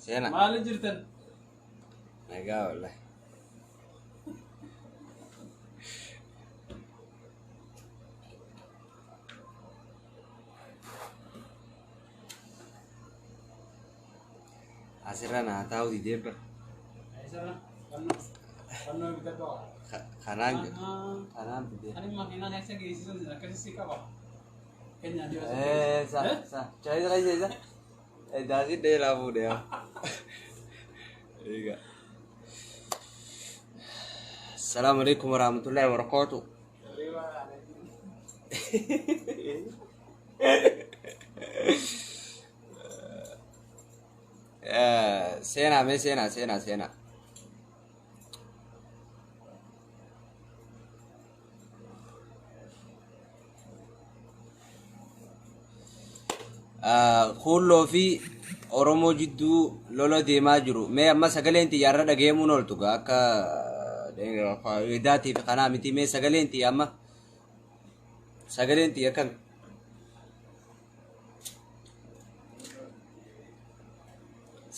Seena. Maali jirtan? Nagaa wallahi. Asirra naa taa'u didee bara. Eessarra? Fannoo. Fannoo bitadhu. Kanaan kanaan fidee. Ani makiinaa keessa geessisan akkasii si qaba. Keenyaa dhiyoo si Eh, sa sa. Cai sa sa. Eh, daasii dheeraa fuudhee haa. Egaa. Assalaamu alaikum warahmatullahi wabarakatuh. Eh, seenaa mee seenaa seenaa seenaa. Kuulloo fi Oromoo jidduu lola deemaa jiru. Mee amma sagaleen xiyyaarra dhageemuun ooltu gaa akka edaatii fi kanaa miti. Mee sagaleen xiyya amma sagaleen xiyya akkami?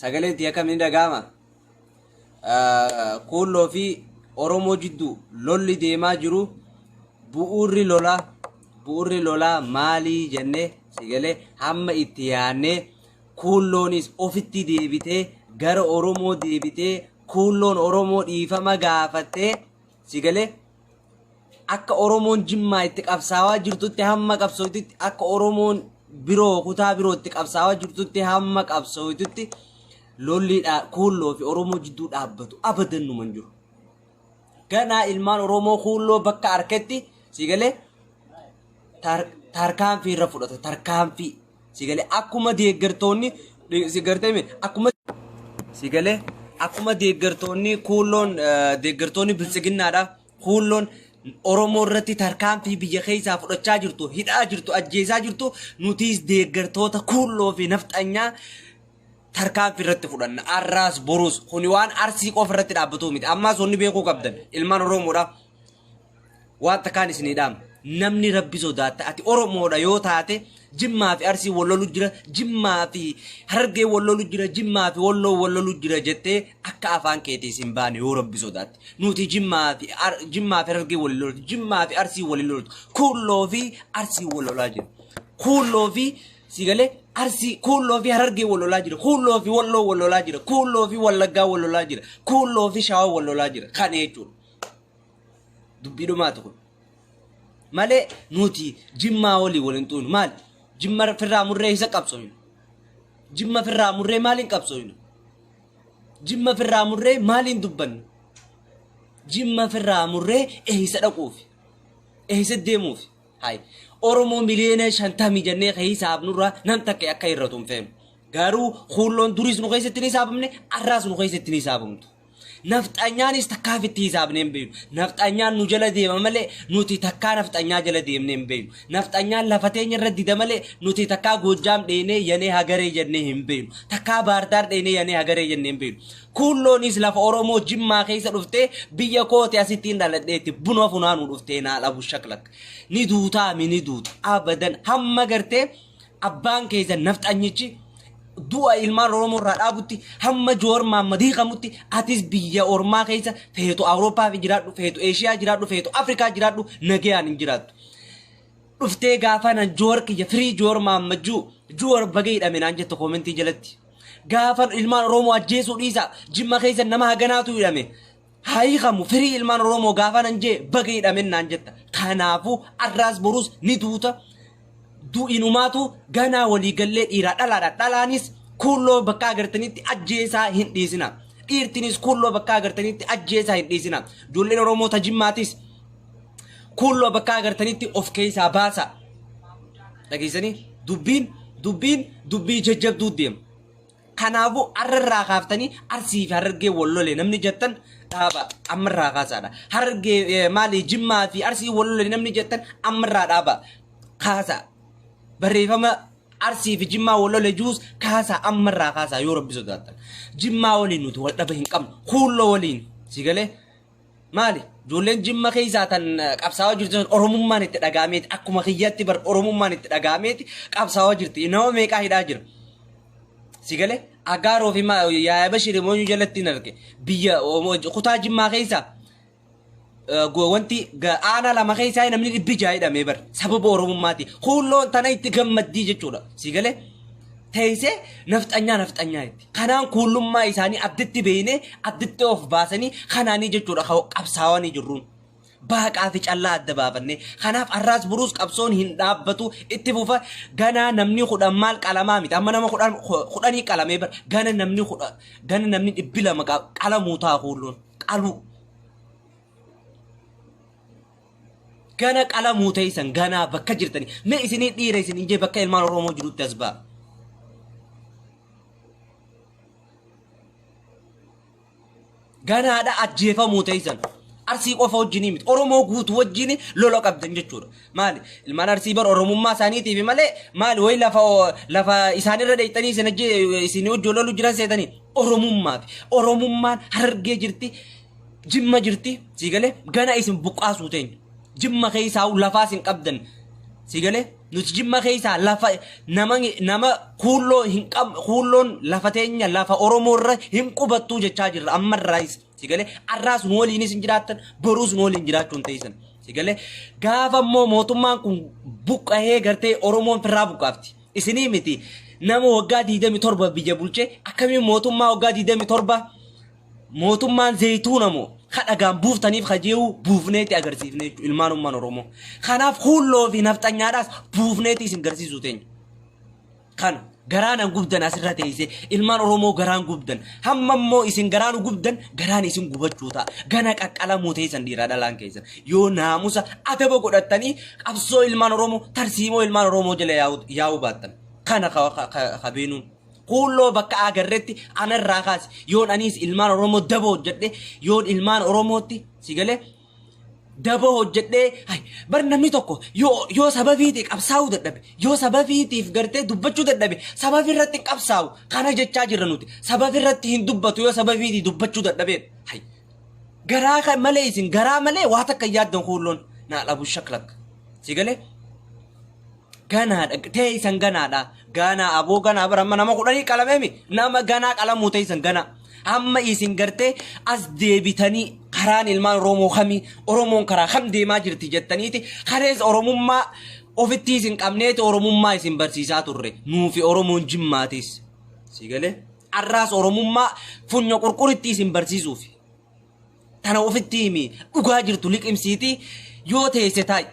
Sagaleen xiyya akkami ni dhaga'ama? Kuulloo fi Oromoo jidduu lolli deemaa jiru bu'uurri lolaa bu'uurri lolaa maalii jennee sigalee hamma itti yaannee kuulloonis ofitti deebitee gara Oromoo deebitee kuulloon Oromoo dhiifama gaafattee sigalee akka Oromoon Jimmaa itti qabsaawaa jirtutti hamma qabsootutti akka Oromoon biroo kutaa biroo itti qabsaawaa jirtutti hamma qabsootutti lolli kuulloo fi Oromoo jidduu dhaabbatu abadan numa hin jiru. Ganaa ilmaan Oromoo kuulloo bakka arketti si galee tarkaanfii irra fudhata tarkaanfii si galee akkuma deeggartoonni si gartee akkuma si galee akkuma deeggartoonni kuulloon deeggartoonni biltsiginnaadha Kuulloon Oromoo irratti tarkaanfii biyya keessaa fudhachaa jirtu, hidhaa jirtu, ajjeesaa jirtu, nutiis deeggartoota kuulloo fi nafxanyaa tarkaanfii irratti fudhanna. Arraas boruus kuni waan arsii qofa irratti dhaabbatu miti. Ammaas wanni beekuu qabdan ilmaan Oromoodha. Waan takkaan isinii dhaama. Namni rabbi sodaatta ati Oromoodha yoo taate Jimmaa fi Arsii wal lolu jira, Jimmaa fi Harargee wal lolu jira, Jimmaa fi Walloo wal lolu jira jettee akka afaan keetii sin baane yoo rabbi sodaatte. Nuti Jimmaa fi Jimmaa fi Harargee wal loltu, Jimmaa fi Arsii wal loltu, Kuulloo fi Arsii wal lolaa jira. Kuulloo fi sigalee Arsii, Kuulloo fi Harargee wal lolaa jira, Kuulloo fi Walloo wal lolaa jira, Kuulloo fi Wallaggaa wal lolaa jira, Kuulloo fi Shawaa wal lolaa jira. Kana jechuudha. Dubbii dhumaatu kun. Malee nuti Jimmaa walii wal hin xuunu. Maali? Jimma firraa murree isa qabsooynu. Jimma firraa murree maaliin qabsooynu? Jimma firraa murree maaliin dubbannu? Jimma firraa murree eessa dhaquufi? Eessa deemuufi? Hay. Oromoo miliyoona 50 jennee ka hisaabnurraa nam takka akka irratu hin feenu. Garuu kuulloon duriis nu keessatti ni hisaabamne, arraas nu keessatti ni hisaabamtu. Nafxanyaanis takkaaf itti hisaabnee hin beeknu. Nafxanyaan nu jala deema malee nuti takkaa nafxanyaa jala deemnee hin beeknu. Nafxanyaan lafa teenya irra dida malee nuti takkaa Goojjaam dheenee yanee hagaree jennee hin beeknu. Takkaa Baardaar dheenee yanee hagaree jennee hin beeknu. Kuulloonis lafa Oromoo Jimmaa keessa dhuftee biyya kooti asittiin dhaladheetti buna funaanuu dhuftee naa dhabu shaklak. Ni duutaa mi ni duuta. Abadan hamma gartee abbaan keessan nafxanyichi du'a ilmaan Oromoo irraa dhaabutti hamma Joowar Mahaammad hiikamutti atis biyya ormaa keessa feetu Awurooppaa fi jiraadhu feetu Eeshiyaa jiraadhu feetu Afrikaa jiraadhu nagayaan hin jiraattu. Dhuftee gaafa nan Joowar kiyya firii Joowar Mahaammad juu Joowar baga hidhame naan jettu koomentii jalatti. Gaafa ilmaan Oromoo ajjeesuu dhiisa Jimma keessa nama haganaatu hidhame. Haa hiikamu firii ilmaan Oromoo gaafa nan jee baga hidhamen naan jetta. Kanaafuu arraas boruus ni duuta. Du'inumaatu ganaa walii gallee dhiiraa dhalaadha. Dhalaanis kuulloo bakka agartanitti ajjeesaa hin dhiisina. Dhiirtinis kuulloo bakka agartanitti ajjeesaa hin dhiisina. Ijoolleen Oromoo ta Jimmaatis kuulloo bakka agartanitti of keessaa baasa. Dhageessanii dubbiin dubbiin dubbii jajjabduu deema. Kanaafuu arra irraa kaaftanii Arsii fi Harargee wal lole namni jettan dhaaba amma irraa kaasaadha. Harargee maali Jimmaa fi Arsii wal lole namni jettan amma irraa dhaaba kaasaa. Barreeffama Arsii fi Jimmaa wal lole juus kaasaa amma irraa kaasaa yoo rabbi sodaattan. Jimmaa waliin nuti wal dhaba hin qabnu. Kuulloo waliin si galee maali ijoolleen Jimma keessaa tan qabsaa'aa jirtu sun Oromummaan itti dhaga'ameeti akkuma kiyyaatti bar Oromummaan itti dhaga'ameeti qabsaa'aa jirti nama meeqaa hidhaa jira. Si galee Agaaroo fi Yaaya Bashir Moonyuu jalatti hin arge. Biyya kutaa Jimmaa keessa wanti aanaa lama keessaa namni 600 hidhamee bar sababa Oromummaati. Kuulloon tana itti gammaddii jechuudha. Si galee teessee nafxanyaa nafxanyaa itti. Kanaan kuullummaa isaanii additti beeknee additti of baasanii kanaanii jechuudha qabsaawanii jirruun. Baaqaa fi callaa adda baafannee. Kanaaf har'aas boruus qabsoon hin dhaabbatu, itti fufa. Ganaa namni 10 maal qalamaa miti. Amma nama 10 qalamee bara. Gana namni 10, gana namni 200 qalamuu ta'a kuulloon. Qaluu. Gana qalamuu teessan ganaa bakka jirtanii. Mee isinii dhiira isinii jee bakka ilmaan Oromoo jirutti as ba'a. Ganaadha ajjeefamuu teessan. Arsii qofa wajjinii miti. Oromoo guutuu wajjin lola qabdan jechuudha. Maali? Ilmaan Arsii bar Oromummaa isaaniitiif malee maali wayi lafa isaanirra dheeyxanii isin wajjin lolu jiran seetanii Oromummaaf. Oromummaan Harargee jirti, Jimma jirti, sii galee gana isin buqqaasuu teenya. Jimma keessaa lafaas hin qabdan. Sii galee nuti Jimma keessaa lafa nama kuulloo hin qab kuulloon lafa teenya lafa Oromoo irra hin qubattuu jechaa jirra ammarraayis. Si galee arraas nu waliinis hin jiraattan, boruus nu waliin jiraachuu hin teessan. Si galee gaafa immoo mootummaan kun buqqahee gartee Oromoon firraa buqqaafti. Isinii miti nama waggaa 27 biyya bulchee akkamiin mootummaa waggaa 27 mootummaan zayituuna moo ka dhagaan buuftaniif kajeewu buufneeti agarsiifne jechuudha ilmaan ummaan Oromoo. Kanaaf kuulloo fi nafxanyaadhaas buufneeti isin garsiisuu teenya. Kana garaan an gubdan asirra teessee ilmaan Oromoo garaan gubdan hamma immoo isin garaan gubdan garaan isin gubachuu ta'a. Gana qaqqalamuu teessan dhiiraa dhalaan keessan yoo naamusa adaba godhattanii qabsoo ilmaan Oromoo tarsiimoo ilmaan Oromoo jala yaa'uu baattan. Kana kabeenuun. Kuulloo bakka agarretti anarraa kaasi yoon anis ilmaan Oromoo daba hojjedhe yoon ilmaan Oromootti si galee daba hojjedhee bar namni tokko yoo sababiitiif qabsaa'uu dadhabe yoo sababiitiif gartee dubbachuu dadhabe sababii irratti hin qabsaa'u kana jechaa jirra nuti sababii irratti hin dubbatu yoo sababiitii dubbachuu dadhabee garaa malee isin garaa malee waa takka yaaddan kuulloon naa dhabu shaklak si galee. Ganaadha teessan ganaadha ganaa aboo ganaa bara amma nama 10 qalameemi nama ganaa qalamuu teessan ganaa amma isin gartee as deebitanii karaan ilmaan Oromoo kamii Oromoon karaa kam deemaa jirti jettaniiti karees Oromummaa ofitti isin qabneeti Oromummaa isin barsiisaa turre nuufi Oromoon Jimmaatis si galee arraas Oromummaa funya qurquritti isin barsiisuufi tana ofitti himi dhugaa jirtu liqimsiiti yoo teesse taa'i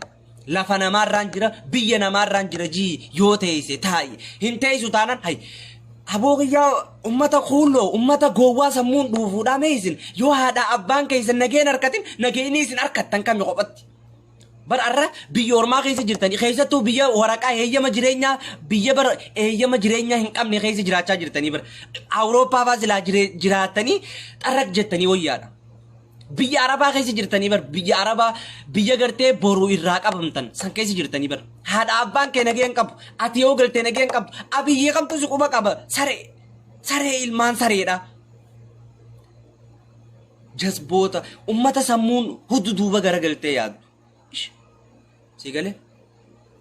lafa namaarraan jira biyya namaarraan jira jii yoo teesse taa'i hin teessu taanan hay aboo kiyyaa ummata kuulloo ummata gowwaa sammuun dhuufuudhaa mee isin yoo haadha abbaan keessan nageen harkatin nageenii isin harkattan kami qophatti. Bar arra biyya ormaa keessa jirtanii keessattuu biyya waraqaa heeyyama jireenyaa biyya bara heeyyama jireenyaa hin qabne keessa jiraachaa jirtanii bara Awurooppaa fa'aa silaa jiraattanii xarraq jettanii wayyaadha. Biyya Arabaa keessa jirtanii bar biyya Arabaa biyya gartee boruu irraa qabamtan san keessa jirtanii bar haadha abbaan kee nageen qabu ati yoo galtee nageen qabdu abiyyee kamtu si quba qaba saree saree ilmaan sareedha. Jazboota ummata sammuun huddu duuba garagaltee yaaddu. Ish. Si galee?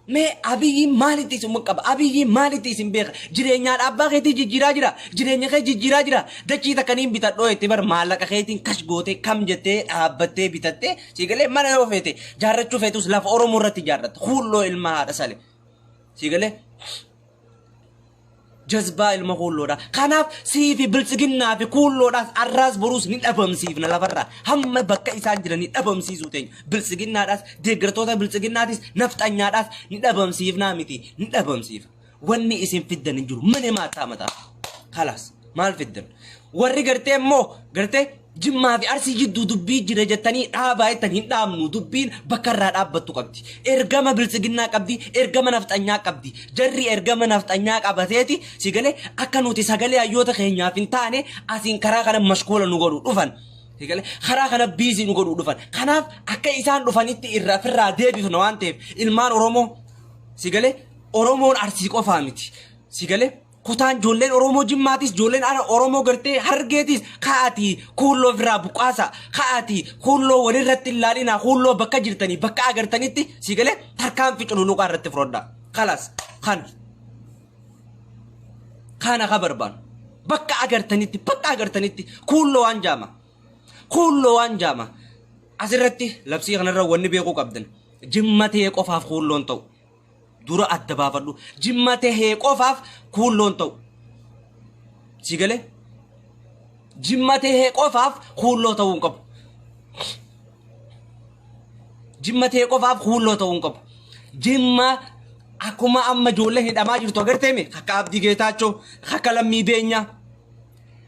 Mee Abiyyiin maalitti isin qaba? Abiyyiin maalitti isin beeka? Jireenyaa abbaa keetii jijjiiraa jira. Jireenya kee jijjiiraa jira. Dachii takka niin bitadhoo itti bar maallaqa keetiin kash gootee kam jettee dhaabbattee bitattee si galee mana yoo feete jaarrachuu feetus lafa Oromoo irratti ijaarratta. Kuulloo ilma haadha sale. Si galee? Jazbaa ilma kuulloodha. Kanaaf sii fi biltsiginnaa fi kuulloodhaas arraas boruus ni dhabamsiifna lafarraa. Hamma bakka isaan jiran ni dhabamsiisuu teenya. Biltsiginnaadhaas deeggartoota biltsiginnaatis nafxanyaadhaas ni dhabamsiifnaa miti ni dhabamsiifna. Wanni isin fiddan hin jiru. Mana maataa mataa. Kalaas maal fiddan? Warri gartee immoo gartee Jimmaa fi Arsii jidduu dubbii jira jettanii dhaabaa jettan hin dhaabnu. Dubbiin bakka irraa dhaabbattu qabdi. Ergama biltsiginnaa qabdi, ergama nafxanyaa qabdi. Jarri ergama nafxanyaa qabateeti si galee akka nuti sagalee hayyoota keenyaaf hin taane asiin karaa kana mashkuula nu godhu dhufan. Si galee karaa kana biizii nu godhu dhufan. Kanaaf akka isaan dhufanitti irraa ofirraa deebifna waan ta'eef ilmaan Oromoo si galee Oromoon Arsii qofaa miti. Si galee kutaan ijoolleen Oromoo Jimmaatis ijoolleen Oromoo gartee Harargeetis ka'aatii kuulloo ofirraa buqqaasa ka'aatii kuulloo walirratti hin laalinaa kuulloo bakka jirtanii bakka agartanitti si galee tarkaanfii cululuqaa irratti fudhadhaa. Kalas kana kana ka barbaannu. Bakka agartanitti bakka agartanitti kuulloo waan jaama. Kuulloo waan jaama. Asirratti labsii kanarra wanni beekuu qabdan. Jimma ta'ee qofaaf kuulloon ta'u. Dura adda baafadhu. Jimma tahee qofaaf kuulloon ta'u. Si galee? Jimma tahee qofaaf kuulloo ta'uu hin qabu. Jimma tahee qofaaf kuulloo ta'uu hin qabu. Jimma akkuma amma ijoolleen hidhamaa jirtu agarteemi akka Abdii Geetaachoo akka Lammii Beenyaa.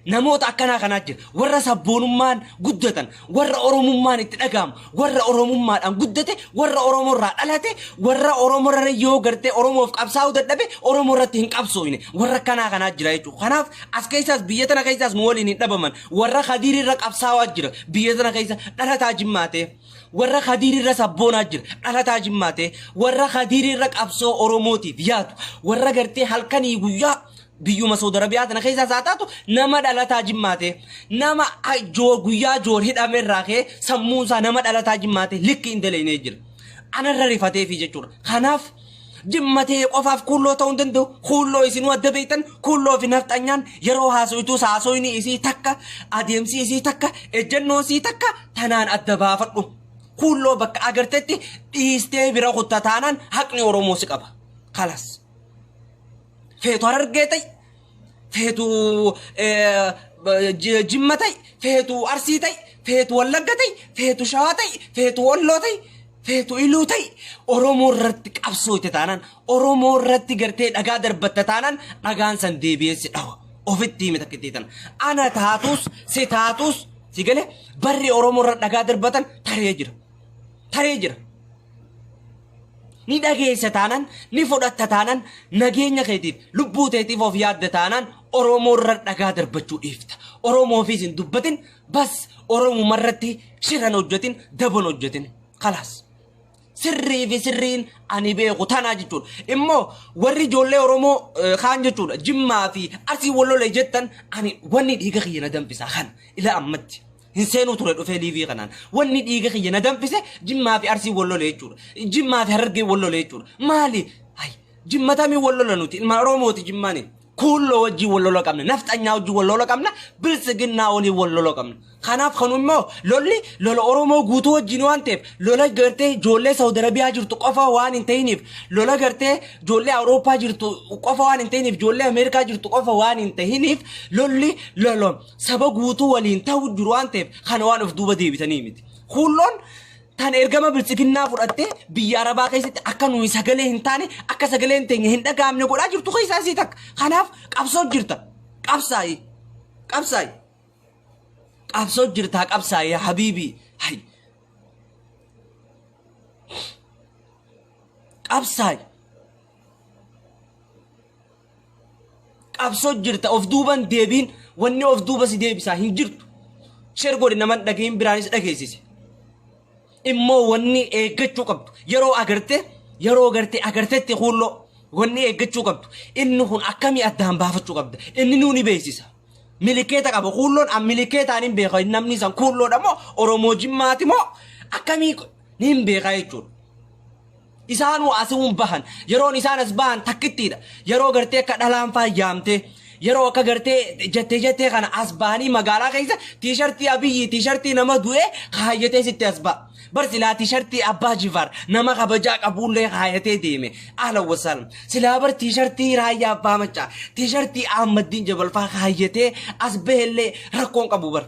Namoota akkanaa kanaa jira. Warra sabboonummaan guddatan, warra Oromummaan itti dhaga'amu, warra Oromummaadhaan guddate, warra Oromoorraa dhalate, warra Oromoorra yoo gartee Oromoof qabsaa'uu dadhabe Oromoo irratti hin qabsooyne. Warra akkanaa kanaa jira jechuudha. Kanaaf as keessaas biyya tana keessaas nu waliin hin dhabaman. Warra Kadiir irra qabsaa'aa jira. Biyya tana keessa dhalataa Jimmaa ta'e. Warra Kadiir irra sabboonaa jira. Dhalataa Jimmaa ta'e. Warra Kadiir irra qabsoo Oromootiif yaadu. Warra gartee halkanii guyyaa biyyuma Saudi Arabiyaa tana keessaas haa taatu nama dhalataa Jimmaa ta'e nama guyyaa joor hidhame irraa ka'ee sammuun isaa nama dhalataa Jimmaa ta'e likki hin dalaynee jira. Anarra rifateefi jechuudha. Kanaaf Jimma ta'e qofaaf kuulloo ta'uu hin danda'u. Kuulloo isinuu adda beektan kuulloo fi nafxanyaan yeroo haasoytuus haasoyni isii takka adeemsi isii takka ejjennoo isii takka tanaan adda baafadhu. Kuulloo bakka agartetti dhiistee bira kutta taanaan haqni Oromoo si qaba. Kalas. Feetu Harargee ta'i, feetu Jimma ta'i, feetu Arsii ta'i, feetu Wallagga ta'i, feetu Shawaa ta'i, feetu Walloo ta'i, feetu Iluu ta'i, Oromoo irratti qabsooyte taanaan, Oromoo irratti gartee dhagaa darbatta taanaan dhagaan san deebi'ee si dhawa. Ofitti himi takka itti tana. Ana taatus si taatus si galee barri Oromoo irra dhagaa darbatan taree jira. Taree jira. Ni dhageessa taanaan, ni fudhatta taanaan, nageenya keetiif, lubbuu teetiif of yaadda taanaan Oromoo irra dhagaa darbachuu dhiifta. Oromoofiis hin dubbatin, bas Oromuma irratti shiran hojjetin, dabon hojjetin. Kalaas. Sirrii fi sirriin ani beeku tanaa jechuudha. Immoo warri ijoollee Oromoo kaan jechuudha. Jimmaa fi Arsii wal lole jettan ani wanni dhiiga kiyya na danfisa kana ila ammatti. Hin seenuu ture dhufee liivii kanaan. Wanni dhiiga kiyya na danfise Jimmaa fi Arsii wal lole jechuudha. Jimmaa fi Harargee wal lole jechuudha. Maali? Hay Jimma tamii wal lola nuti ilmaan Oromooti Jimmaani. Kuulloo wajjin wal lola qabna. Nafxanyaa wajjin wal lola qabna. Biltsiginnaa waliin wal lola qabna. Kanaaf kan immoo lolli lola Oromoo guutuu wajjin waan ta'eef lola gartee ijoollee Saudi Arabiyaa jirtu qofa waan hin ta'iniif lola gartee ijoollee Awurooppaa jirtu qofa waan hin ta'iniif ijoollee Ameerikaa jirtu qofa waan hin ta'iniif lolli lola saba guutuu waliin ta'u jiru waan ta'eef kana waan of duuba deebitanii miti. Kuulloon tan ergama biltsiginnaa fudhattee biyya Arabaa keessatti akka nuyi sagalee hin taane akka sagaleen teenya hin dhaga'amne godhaa jirtu keessaa isii takka. Kanaaf qabsoo jirta. Qabsaa'i. Qabsaa'i. Qabsoo jirtaa qabsaa'i yaa habiibii. Hay. Qabsaa'i. Qabsoo jirta of duuban deebiin wanni of duuba si deebisaa hin jirtu. Share godhi naman dhagahin biraanis dhageessise. Immoo wanni eeggachuu qabdu yeroo agarte yeroo garte agartetti kuulloo wanni eeggachuu qabdu inni kun akkamii addaan baafachuu qabda inni nuu ni beeksisa. Milikeeta qaba kuulloon an milikeetaan hin beeka namni san kuulloodha moo Oromoo Jimmaati moo akkamii ni hin beeka jechuudha. Isaanuu asiin bahan. Yeroon isaan as bahan takkittiidha. Yeroo gartee akka dhalaan faa yaamtee yeroo akka gartee jettee jettee kana as bahanii magaalaa keessa tiishartii Abiyyi tiishartii nama du'ee kaayyatee sitti as ba'a. Bar silaa tiishartii Abbaa Jifaar nama kabajaa qabuullee kaayatee deeme. Ahlan wasaalam. Silaa bar tiishartii Raayyaa Abbaa Maccaa tiishartii Ahmaddiin Jabal faa kaayyatee as bahellee rakkoon qabu bar.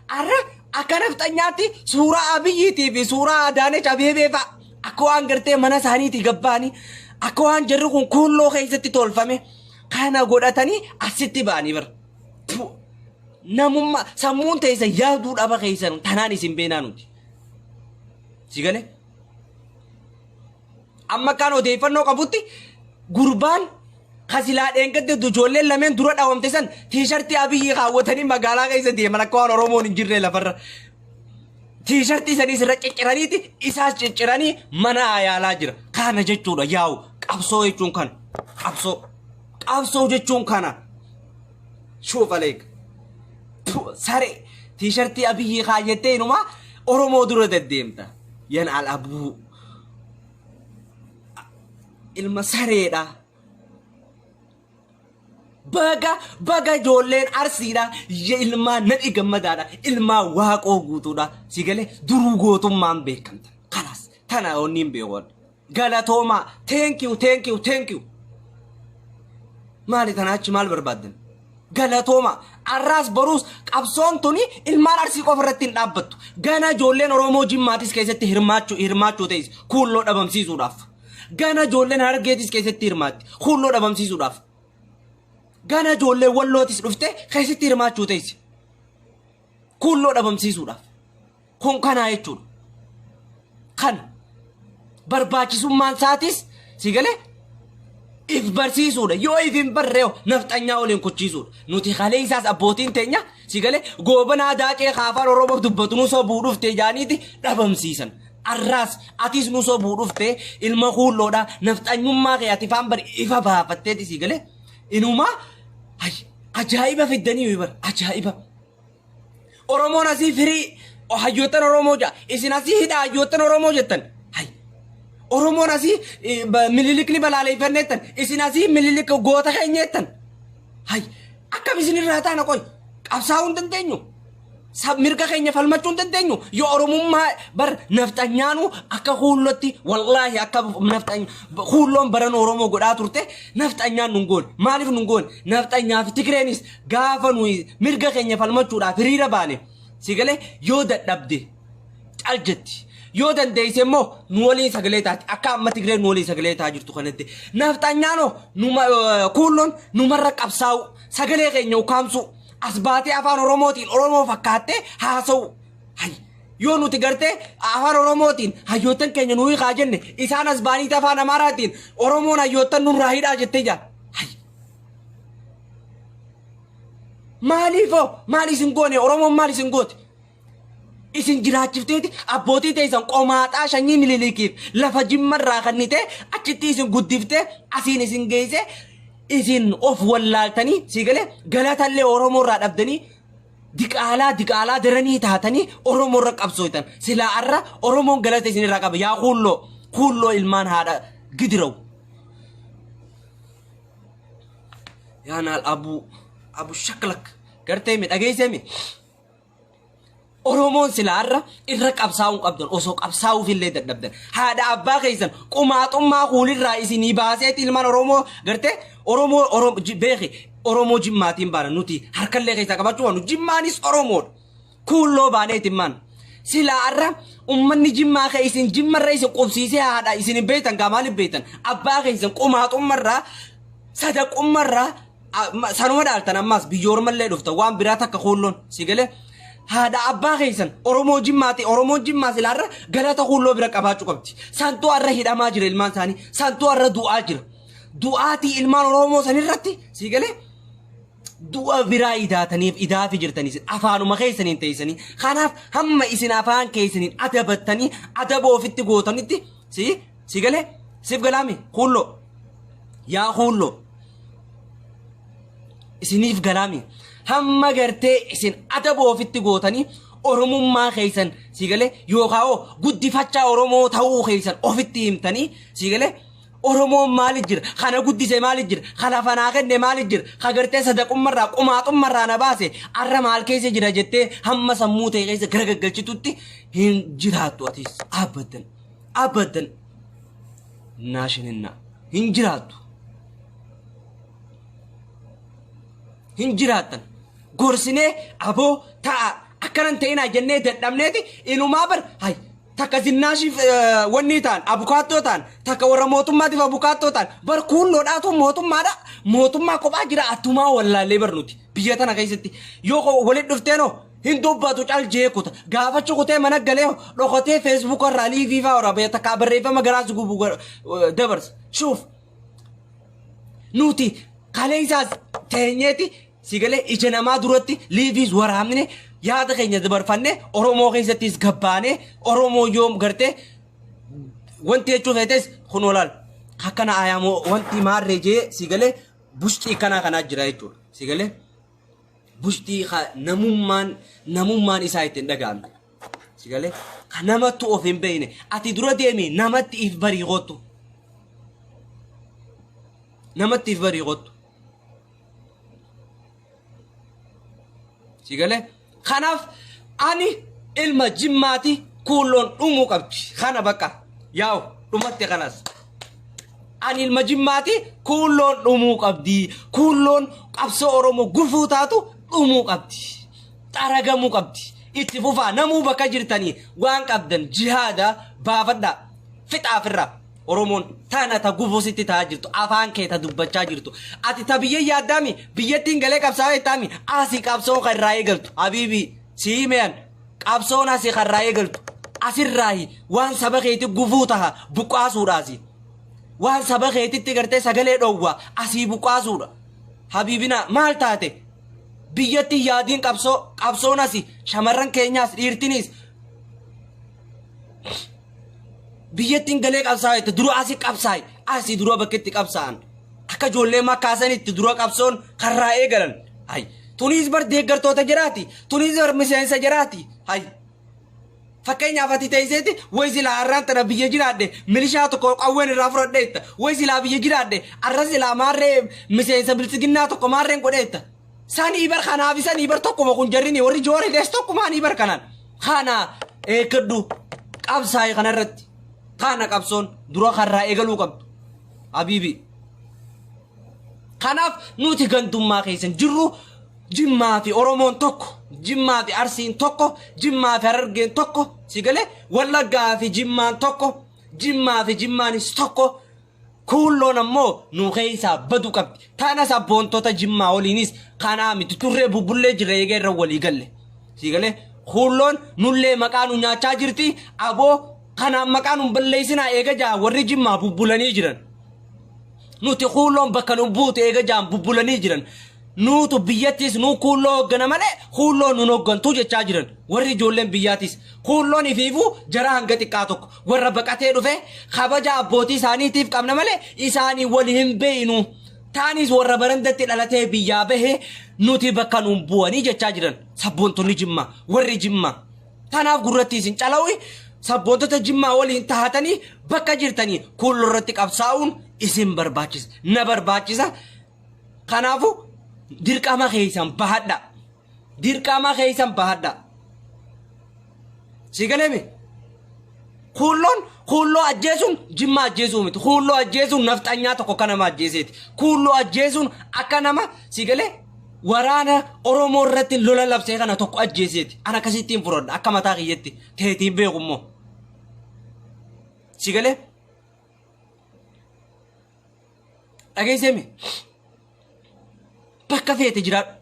Arra akka nafxanyaatti suuraa Abiyyiitii fi suuraa Adaanech Abeebee fa'a akka waan gartee mana isaaniitii gabbaanii akka waan jarri kun kuulloo keessatti tolfame kana godhatanii asitti ba'anii bara. Pu- Namummaa sammuun teessan yaaduu dhaba keessan tanaan isin beenaa nuti. Si galee? Amma akkaan odeeffannoo qabutti gurbaan kasilaa dheengadde ijoolleen lameen dura dhawamte san tiishartii Abiyyi kaawwatanii magaalaa keessa deeman akka waan Oromoon hin jirre lafarra. Tiishartii saniis irra cicciraniiti isaas cicciranii mana yaalaa jira. Kana jechuudha yaa'u qabsoo jechuun kana. Qabsoo. Qabsoo jechuun kana. Shuuf aleek. Saree tiishartii Abiyyi kaayyattee inumaa Oromoo dura deddeemta. Yan al abuu. Ilma sareedha. Baga baga ijoolleen Arsiidha ilmaan Nadhi Gammadaadha ilmaan Waaqoo Guutuudha si galee duruu gootummaan beekamta. Kalaas tana onni hin beeku. Galatoomaa, thank you, thank you, thank you. Maali tana achi maal barbaaddan? Galatooma. Arraas boruus qabsoon tuni ilmaan Arsii qofa irratti hin dhaabbattu. Gana ijoolleen Oromoo Jimmaatis keessatti hirmaachuu ta'is kuulloo dhabamsiisuudhaaf. Gana ijoolleen Harargeetis keessatti hirmaatti kuulloo dhabamsiisuudhaaf. Gana ijoolleen Wallootis dhufte keessatti hirmaachuu ta'is kuulloo dhabamsiisuudhaaf. Kun kanaa jechuudha. Kana barbaachisummaan isaatis si galee if barsiisuudha. Yoo if hin barree nafxanyaa waliin kuchiisuudha. Nuti kalee isaas abbootiin teenya si galee Goobanaa Daacee kaafaan Oromoo dubbatu nu sobuu dhufte jaaniiti dhabamsiisan. Arraas atis nu sobuu dhufte ilma kuulloodha, nafxanyummaa kee ati faan bari ifa baafatteeti si galee inumaa ajaa'iba fiddanii bar ajaa'iba. Oromoon asii firii hayyoottan Oromoo ja'a. Isin asii hidha hayyoottan Oromoo jettan. Hay. Oromoon asii Mililikni balaaleeffanneettan. Isin asii Mililik goota keenyeettan. Hay. Akkam isin irraa taana qoy. Qabsaa'uu hin dandeenyu. Mirga keenya falmachuu hin dandeenyu. Yoo Oromummaa bar nafxanyaanuu akka kuullotti wallaahi akka nafxany kuulloon baran Oromoo godhaa turte nafxanyaan nun goone. Maaliif nun goone? Nafxanyaa fi Tigreenis gaafa nuyi mirga keenya falmachuudhaaf hiriira baane si galee yoo dadhabde cal jetti. Yoo dandeesse immoo nu waliin sagalee taati. Akka amma Tigreen nu waliin sagalee taa jirtu kanatti. Nafxanyaanoo numa kuulloon numarra qabsaa'u sagalee keenya ukkaamsuu as baatee afaan Oromootiin Oromoo fakkaattee haasa'u. Hay. Yoo nuti gartee afaan Oromootiin hayyoottan keenya nu hiikaa jenne isaan as baaniiti afaan Amaaraatiin Oromoon hayyoottan nurraa hidhaa jettee jaa. Hay. Maaliifoo maal isin goone Oromoon maal isin goote? Isin jiraachifteeti abbootii teessan qomaaxaa shanyii Mililikiif lafa Jimmarraa kennite achitti isin guddiftee asiin isin geesse isin of wallaaltanii sii galee galatallee Oromoo irraa dhabdanii diqaalaa diqaalaa daranii taatanii Oromoo irra qabsooytan silaa arra Oromoon galata isin irraa qaba yaa kuulloo kuulloo ilmaan haadha gidirawu. Yaa naal abu abu shaklak gartee mi dhageessee mi Oromoon silaa irra irra qabsaa'uu qabdan osoo qabsaa'uuf illee dadhabdan haadha abbaa keessan qumaaxummaa kuulirraa isinii baaseeti ilmaan Oromoo gartee Oromoo Oromoo beeki Oromoo Jimmaatiin baana nuti harkallee keessaa qabachuu waanu Jimmaanis Oromoodha kuulloo baaneeti maan silaa irra ummanni Jimmaa kee isin Jimmarra isin qubsiisee haadha isin hin beektan gaa maaliif beektan abbaa keessan qumaaxummarraa sadaqummarraa sanuma dhaaltan ammaas biyya ormallee dhuftan waan biraa takka kuulloon si galee haadha abbaa keessan Oromoo Jimmaati Oromoon Jimmaa silaarra galata kuulloo bira qabaachuu qabdi santuu har'a hidhamaa jira ilmaan isaanii santuu har'a du'aa jira du'aatii ilmaan Oromoo sanirratti si galee du'a biraa idaataniif idaafi jirtanii afaanuma keessaniin teessanii kanaaf hamma isin afaan keessaniin adabattanii adaba ofitti gootanitti si galee siif galaami kuulloo yaa kuulloo isiniif galaami hamma gartee isin adaba ofitti gootanii Oromummaa keessan si galee yookaan hoo guddifachaa Oromoo ta'uu keessan ofitti himtanii si galee Oromoon maali jira kana guddise maali jira ka lafa naa kenne maali jira ka gartee sadaqummarraa qumaaxummarraa na baase arra maal keessa jira jettee hamma sammuu ta'e keessa gara gaggalchitutti hin jiraattu atis abadan abadan naashininna hin jiraattu hin jiraattan gorsinee aboo ta'a akkanan ta'inaa jennee dadhabneeti inumaa bar hay takka zinnaashiif wanni ta'an abukaattoo ta'an takka warra mootummaatiif abukaattoo ta'an bar kuulloodhaatu mootummaadha mootummaa kophaa jira attumaa wallaallee bar nuti biyya tana keessatti yoo walitti dhufteenoo hin dubbatu cal jee kuta gaafachu kutee mana galee dhokatee feesbuuka irraa liivii fa'aa waraabee takka barreeffama garaas gubu dabarsa shuuf nuti kaleessaas teenyeeti si galee ija namaa duratti liiviis waraabne yaada keenya dabarfanne Oromoo keessattis gabbaane Oromoo yoom gartee wanti jechuu feetes kun olaal akkana ayaamoo wanti maarree jee si galee bushxii kanaa kanaa jira jechuudha si galee bushxii namummaan isaa ittiin dhaga'amne si galee ka namattu of hin beekne ati dura deemi namatti if barii kottu namatti if barii kottu. Si galee? Kanaaf ani ilma Jimmaati, Kuulloon dhumuu qabdi. Kana bakka yaa'u dhumatte kanas. Ani ilma Jimmaati, Kuulloon dhumuu qabdi. Kuulloon qabsoo Oromoo gufuu taatu dhumuu qabdi. Xaragamuu qabdi. Itti fufaa, namuu bakka jirtanii waan qabdan jihaada baafadhaa. Fixaafirraa. Oromoon tana ta gufuu sitti ta'aa jirtu, afaan kee ta dubbachaa jirtu. Ati ta biyya yaaddaami, biyyattiin galee qabsaa'aa jettaami, asii qabsoon kan irraa eegaltu. Habiibii, si himeyan, qabsoon asii kan irraa eegaltu. Asirraahi waan saba keetti gufuu taha buqqaasuudhaasi. Waan saba keetitti gartee sagalee dhoowwa asii buqqaasuudha. Habiibina, maal taate? Biyyatti yaadiin qabsoo, qabsoon asii shamarran keenyaas dhiirtiniis biyyattiin galee qabsaa'aa jette, dura asii qabsaa'i, asii dura bakka itti qabsaa'an akka ijoollee makkaasanitti dura qabsoon karraa eegalan. Hay, tuniis bar deeggartoota jiraati, tuniis bar miseensa jiraati. Hay, fakkeenyaaf ati teesseeti way silaa har'aan tana biyya jiraadhe milishaa tokko qawween irraa fudhadheetta, way silaa biyya jiraadhe arra silaa maarree miseensa biltsiginnaa tokko maarreen godheetta. Sanii bar kanaaf sanii bar tokkuma kun jarrini warri joora hidhees tokkumaanii bar kanaan. Kana eeggadhu, qabsaa'i kanarratti. Kana qabsoon dura karraa eegaluu qabdu. Habiibi. Kanaaf nuti gandummaa keessan jirru, Jimmaa fi Oromoon tokko, Jimmaa fi Arsiin tokko, Jimmaa fi Harargeen tokko, si galee, Wallaggaa fi Jimmaan tokko, Jimmaa fi Jimmaanis tokko. Kuulloon ammoo nu keessaa badu qabdi. Tana sabboontota Jimmaa waliinis kanaa miti turree bubbullee jirra eegee irra walii galle. Sii galee, Kuulloon nullee maqaa nu nyaachaa jirti, aboo kanaan maqaa nu balleessinaa eega jaa warri Jimmaa bubbulanii jiran. Nuti Kuulloon bakka nu buutu eega jaan bubbulanii jiran. Nuutu biyyattis nu Kuulloo hooggana malee Kuulloon nun hooggantuu jechaa jiran. Warri ijoolleen biyyaatis. Kuulloon ifiifuu jara hanga xiqqaa tokko. Warra baqatee dhufe kabaja abbootii isaaniitiif qabna malee isaanii wal hin beeynu. Taanis warra barandatti dhalatee biyyaa bahe nuti bakka nuun bu'anii jechaa jiran sabboontonni Jimmaa, warri Jimmaa. Tanaaf gurratti isin calawi, sabboontota Jimmaa waliin tahatanii bakka jirtanii Kuulloo irratti qabsaa'uun isin barbaachisa. Na barbaachisa. Kanaafuu dirqama keessan bahadha. Dirqama keessan bahadha. Si galeemi? Kuulloon Kuulloo ajjeesuun Jimmaa ajjeesuu miti. Kuulloo ajjeesuun nafxanyaa tokko akka nama ajjeeseeti. Kuulloo ajjeesuun akka nama, si galee, waraana Oromoo irratti lola labsee kana tokko ajjeeseeti. Ana akkasittiin fudhadha akka mataa kiyyatti teetiin beeku immoo. Si galee? Dhageesseemi? Bakka feete jiraadhu.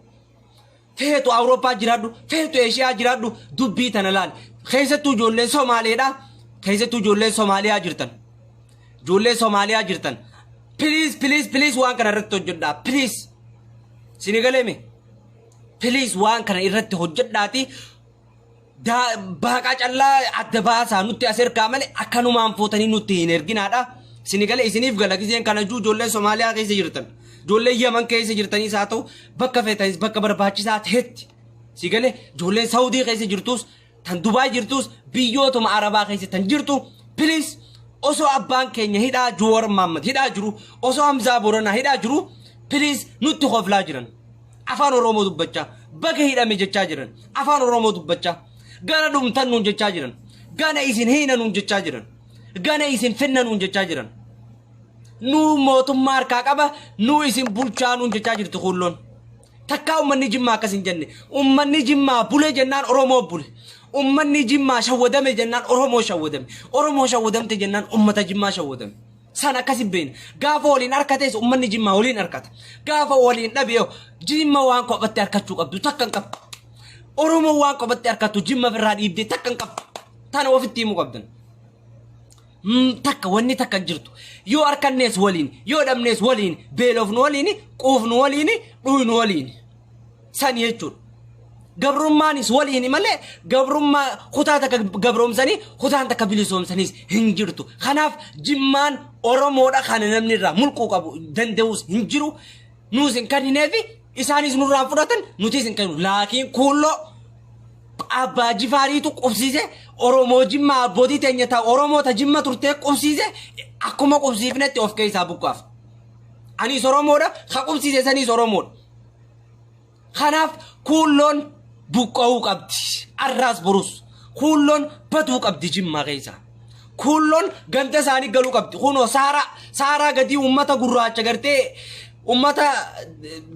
Feetu Awurooppaa jiraadhu, feetu Eeshiyaa jiraadhu, dubbii tana laali. Keessattuu ijoolleen Somaaleedha. Keessattuu ijoolleen Somaaliyaa jirtan. Ijoolleen Somaaliyaa jirtan. Please, please, please, waan kana irratti hojjedhaa. Please. Sini galeemi? Please, waan kana irratti hojjedhaati. Baaqaa callaa adda baasaa nutti as ergaa malee akkanumaan fuutanii nutti hin erginaadha. Sini galee, isiniif gala giseen kana juu ijoolleen Somaaliyaa keessa jirtan. Ijoolleen Yaman keessa jirtanis haa ta'u, bakka feetanis, bakka barbaachisaa ta'etti. Si galee, ijoolleen Saawudii keessa jirtus, tan Dubaay jirtus, biyyootuma Arabaa keessa tan jirtu, please, osoo abbaan keenya hidhaa Juwar Mahammad hidhaa jiru, osoo Hamzaa Boranaa hidhaa jiru, please, nutti koflaa jiran. Afaan Oromoo dubbachaa baga hidhame jechaa jiran. Afaan Oromoo dubbachaa gana dhumtan nuun jechaa jiran. Gana isin hiina nuun jechaa jiran. Gana isin finna nuun jechaa jiran. Nuu mootummaa harkaa qaba, nuu isin bulchaa nuun jechaa jirti Kuulloon. Takkaa uummanni Jimmaa akkas hin jenne. Uummanni Jimmaa bule jennaan Oromoo bule. Uummanni Jimmaa shawwadame jennaan Oromoo shawwadame. Oromoo shawwadamte jennaan uummata Jimmaa shawwadame. San akkas hin beekne. Gaafa waliin harkates uummanni Jimmaa waliin harkata. Gaafa waliin dhabe Jimma waan kophatti harkachuu qabdu takka hin qabdu. Oromoo waan kophatti harkattu Jimma ofirraa dhiibdee takka hin qabdu. Tana ofitti himuu qabdan. Takka wanni takka hin jirtu. Yoo harkannees waliin, yoo dhabnees waliin, beelofnu waliin, quufnu waliin, dhuynu waliin. Sani jechuudha. Gabrummaanis waliin malee gabrummaa kutaa takka gabroomsanii kutaan takka bilisoomsaniis hin jirtu. Kanaaf Jimmaan Oromoodha, kana namni irraa mulquu qabu danda'us hin jiru. Nuus hin kennineefi, isaanis nurraa fudhatan, nutis hin kennu. Laakiin Kuulloo Abbaa Jifaariitu qubsiise. Oromoo Jimmaa abbootii teenya ta Oromoo ta Jimma turtee qubsiise, akkuma qubsiifnetti of keessaa buqqaaf. Anis Oromoodha, ka qubsiise saniis Oromoodha. Kanaaf Kuulloon Buqqa'uu qabdi. Arraas borus. Kuulloon baduu qabdi Jimmaa keessa. Kuulloon ganda isaanii galuu qabdi. Kunoo saaraa saaraa gadii uummata gurraacha gartee uummata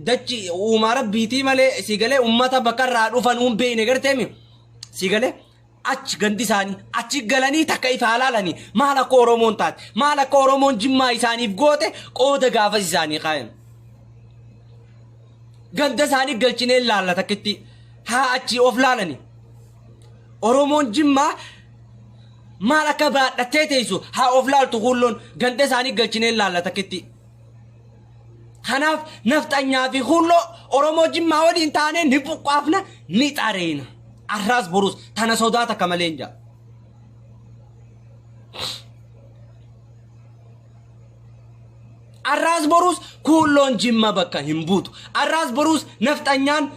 dachi uumaa rabbiitii malee si galee uummata bakka irraa dhufan hin beekne gartee mi si galee achi gandi isaanii achi galanii takka ifaa laalanii maal akka Oromoon taate maal akka Oromoon Jimmaa isaaniif goote qooda gaafas isaanii kaayan. Ganda isaanii galchinee laalla takkitti haa achii of laalani. Oromoon Jimmaa maal akka baadhattee teessu haa of laaltu kuulloon ganda isaanii galchinee laalla takkitti. Kanaaf nafxanyaa fi kuulloo Oromoo Jimmaa waliin taanee ni buqqaafna ni xareena. Arraas borus tana sodaa takka malee hin jaa. Arraas boruus kuulloon Jimma bakka hin buutu. Arraas boruus nafxanyaan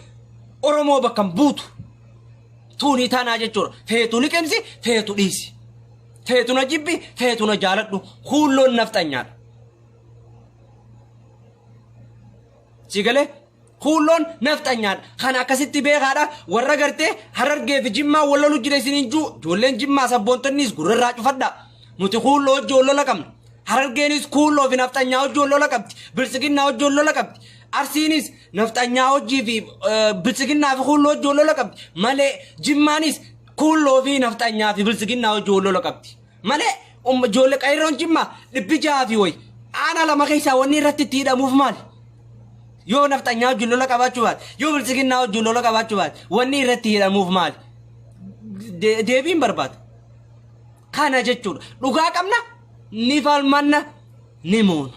Oromoo bakka hin buutu. Tuunii tanaa jechuudha. Feetu liqimsi, feetu dhiisi. Feetu na jibbi, feetu na jaaladhu. Kuulloon nafxanyaadha. Si galee? Kuulloon nafxanyaadha. Kana akkasitti beekaadha. Warra gartee Harargee fi Jimmaa wal lolu jira isiniin juu. Ijoolleen Jimmaa sabboontonnis gurra irraa cufadha. Nuti kuulloo wajji wal lola qabna. Harargeenis kuulloo fi nafxanyaa wajji wal lola qabdi. Biltsiginnaa wajji wal lola qabdi. Arsiinis nafxanyaa wajjii fi biltsiginnaa fi kuulloo wajji wal lola qabdi. Malee Jimmaanis kuulloo fi nafxanyaa fi biltsiginnaa wajji wal lola qabdi. Malee ijoollee qayroon Jimmaa 600 fi wayi aanaa lama keessaa wanni irratti itti hidhamuuf maali? Yoo nafxanyaa wajjin lola qabaachuu baate, yoo biltsiginnaa wajjin lola qabaachuu baate, wanni irratti hidhamuuf maali? Deebiin barbaada. Kana jechuudha. Dhugaa qabna, ni falmanna, ni moona.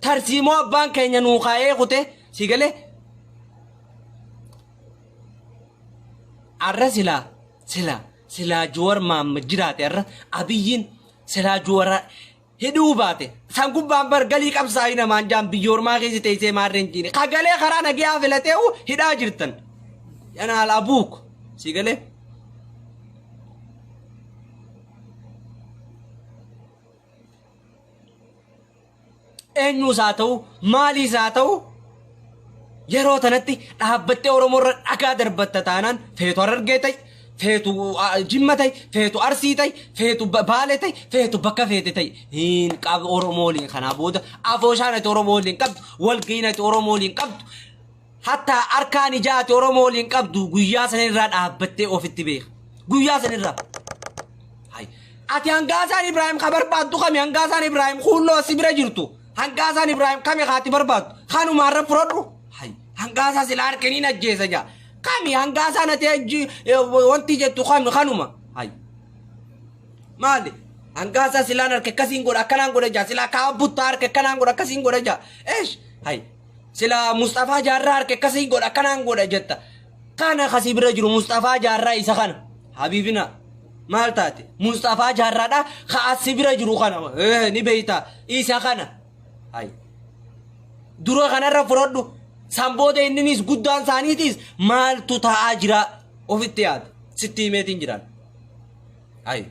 Tarsiimoo abbaan keenya nuu kaa'ee kute si galee arra silaa silaa silaa Juwar Maamma jiraate arra Abiyyiin silaa Juwar hidhuu baate san gubbaan bar galii qabsaa'ii namaan jaan biyya ormaa keessa teessee maarreen jiine ka galee karaa nagayaa filateehu hidhaa jirtan yanaal abuuk si galee eenyuus haa ta'u maaliis haa ta'u yeroo tanatti dhaabbattee Oromoo irra dhagaa darbatta taanaan feetu Harargee ta'i feetu Jimma ta'i feetu Arsii ta'i feetu Baalee ta'i feetu bakka feete ta'i hin qabu Oromoo waliin kanaa booda afooshaan ati Oromoo waliin qabdu walga'iin ati Oromoo waliin qabdu hatta harkaan ijaa ati Oromoo waliin qabdu guyyaa sanirraa dhaabbattee ofitti beeka guyyaa sanirraa. Hay. Ati hangaasaan Ibrahim ka barbaaddu kami hangaasaan Ibrahim kuulloo si bira jirtu hangaasaan Ibrahim kami kaati barbaaddu kanumaa irra fudhadhu. Hay. Hangaasaa sila harkiniin ajjeesa jaa. Kami hangaasaan ati wanti jettu kami kanuma. Hay. Maali? Hangaasaa silaan harka akkasiin godha akkanaan godha jaa silaa kaa buttaa harka akkanaan godha akkasiin godha jaa. Eesh. Hay. Silaa Mustafaa Jaarraa harka akkasiin godha akkanaan godha jetta. Kana kasii bira jiru Mustafaa Jaarraa isa kana. Habiibina maal taate? Mustafaa Jaarraadha ka asi bira jiru kana ni beeyta isa kana. Hay. Dura kanarra fudhadhu. San booda inninis guddaan isaaniitis maaltu ta'aa jira ofitti yaada. Sitti himeetiin jiraan. Hay.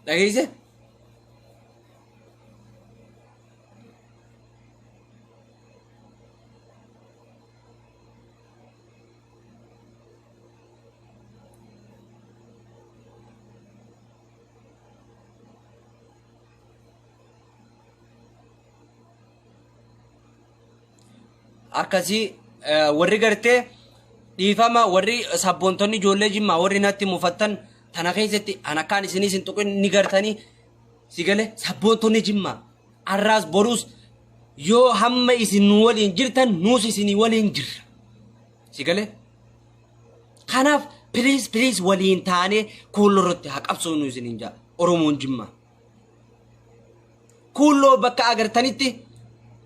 Dhageesse? Akkasii warri gartee dhiifama warri sabboontonni ijoollee jimmaa warri natti mufattan tana keessatti an akkaan isinis hin tuqin ni gartanii si gale sabboontonni jimmaa arraas boruus yoo hamma isin nu waliin jirtan nuus isinii waliin jirra si gale kanaaf piliis piliis waliin taanee kuulloo irratti haa qabsoonu isiniin jaa oromoon jimmaa kuulloo bakka agartanitti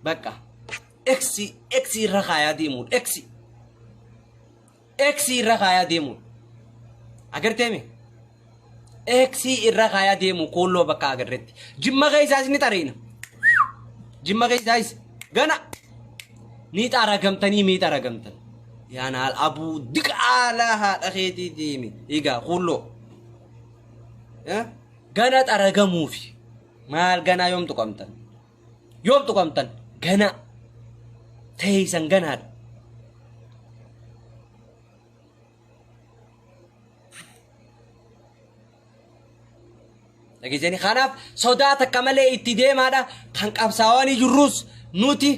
bakka eksi eksi irra kaayaa deemuudha eksi eksi irra kaayaa deemuudha agarteemi eeksii irra kaayaa deemu kuulloo bakka agarretti. Jimma keessaas ni xariina. Jimma keessaas gana ni xaragamtanii mi xaragamtan. Yaanaal abuu diqaalaa haadha keetii deemi. Egaa kuulloo. Gana xaragamuufi maal ganaa yoom tuqamtan? Yoom tuqamtan? Gana. Teeysan ganaadha. Dhageessanii kanaaf sodaa takka malee itti deemaadha kan qabsaawanii jirrus nuti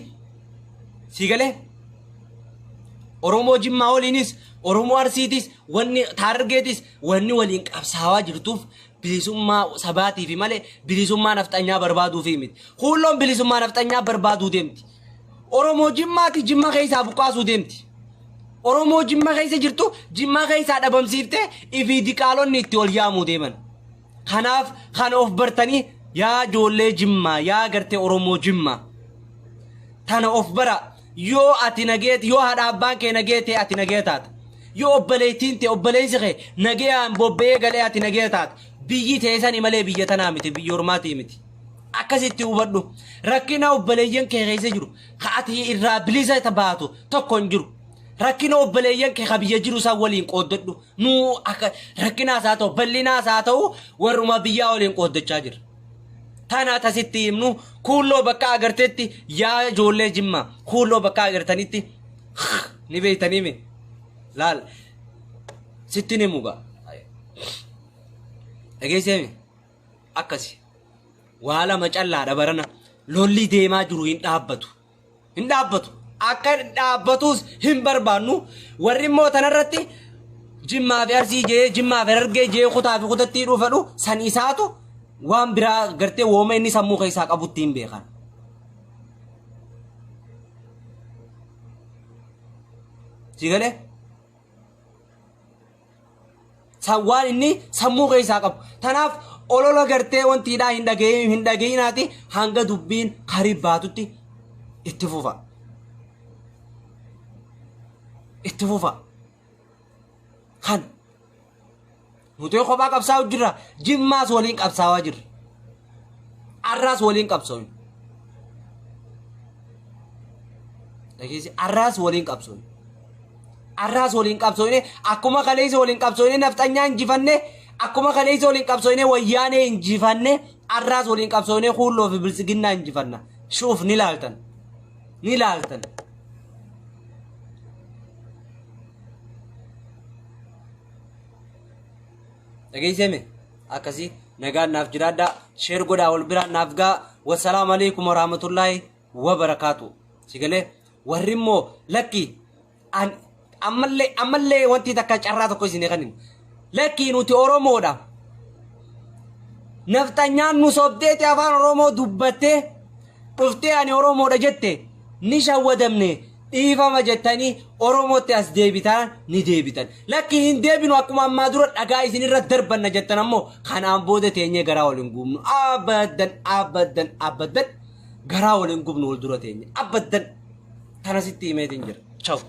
si galee Oromoo Jimmaa waliinis Oromoo Arsiitis wanni Taargeetis wanni waliin qabsaawaa jirtuuf bilisummaa sabaatiifi malee bilisummaa nafxanyaa barbaaduufi miti. Kuulloon bilisummaa nafxanyaa barbaaduu deemti. Oromoo Jimmaati Jimma keessaa buqqaasuu deemti. Oromoo Jimma keessa jirtu Jimma keessaa dhabamsiiftee ifii diqaalonni itti ol yaamuu deeman. Kanaaf kana of bartanii yaa ijoollee Jimmaa yaa gartee Oromoo Jimmaa tana of bara yoo ati nageet yoo haadha abbaan kee nagee ta'e ati nagee taata. Yoo obboleettiin ta'e obboleessi kee nagayaan bobba'ee galee ati nagee taata. Biyyi teessani malee biyya tanaa miti biyya ormaatii miti. Akkasitti hubadhu. Rakkina obboleeyyan kee keessa jiru ka ati irraa bilisa baatu tokko hin jiru. Rakkina obboleeyyan kee ka biyya jiru san waliin qooddadhu. Nu akka rakkinaas haa ta'u bal'inaas haa ta'u warruma biyyaa waliin qooddachaa jirra. Tana tasitti himnu kuulloo bakka agartetti yaa ijoollee jimmaa kuulloo bakka agartanitti ni beektanii mi laal sitti ni muga. Dhageessee mi? Akkasi. Waa lama callaadha barana. Lolli deemaa jiru hin dhaabbatu. Hin dhaabbatu. Akka dhaabbatus hin barbaannu. Warri immoo tanarratti Jimmaa fi Arsii jee Jimmaa fi Harargee jee kutaa fi kutatti hidhuu fedhu san isaatu waan biraa gartee wooma inni sammuu keessaa qabutti hin beekan. Si galee? San waan inni sammuu keessaa qabu. Tanaaf olola gartee wantiidhaa hin dhaga'iin hin dhaga'inaati hanga dubbiin karii baatutti itti fufa. Itti fufa. Kan nuti kophaa qabsaa'u jirra. Jimmaas waliin qabsaa'aa jirra. Arraas waliin qabsooyna. Dhageessi arraas waliin qabsooyna. Arraas waliin qabsooyne akkuma kaleessa waliin qabsooyne nafxanyaa injifanne akkuma kaleessa waliin qabsooyne wayyaanee injifanne arraas waliin qabsooyne kuulloo fi biltsiginnaa injifanna. Shuuf ni laaltan. Ni laaltan. Dhageessee akkasii nagaan naaf jiraadhaa sheer godhaa wal biraan naaf gaa wassalaamu alaikum warahmatullaahi wabarakaatu si galee warri immoo lakki ammallee ammallee wanti takka carraa tokko isin kanin lakki nuti oromoodha nafxanyaan nu sobdeeti afaan oromoo dubbattee dhuftee ani oromoodha jette ni shawwadamne dhiifama jettanii Oromootti as deebitaan ni deebitan. Lakki hin deebinu akkuma ammaa dura dhagaa isinirra darbanna jettan ammoo kanaan booda teenyee garaa wal hin gubnu. Abaddan abaddan abaddan garaa wal hin gubnu wal dura teenye. Abaddan tana sitti himeetiin jira. Ciao.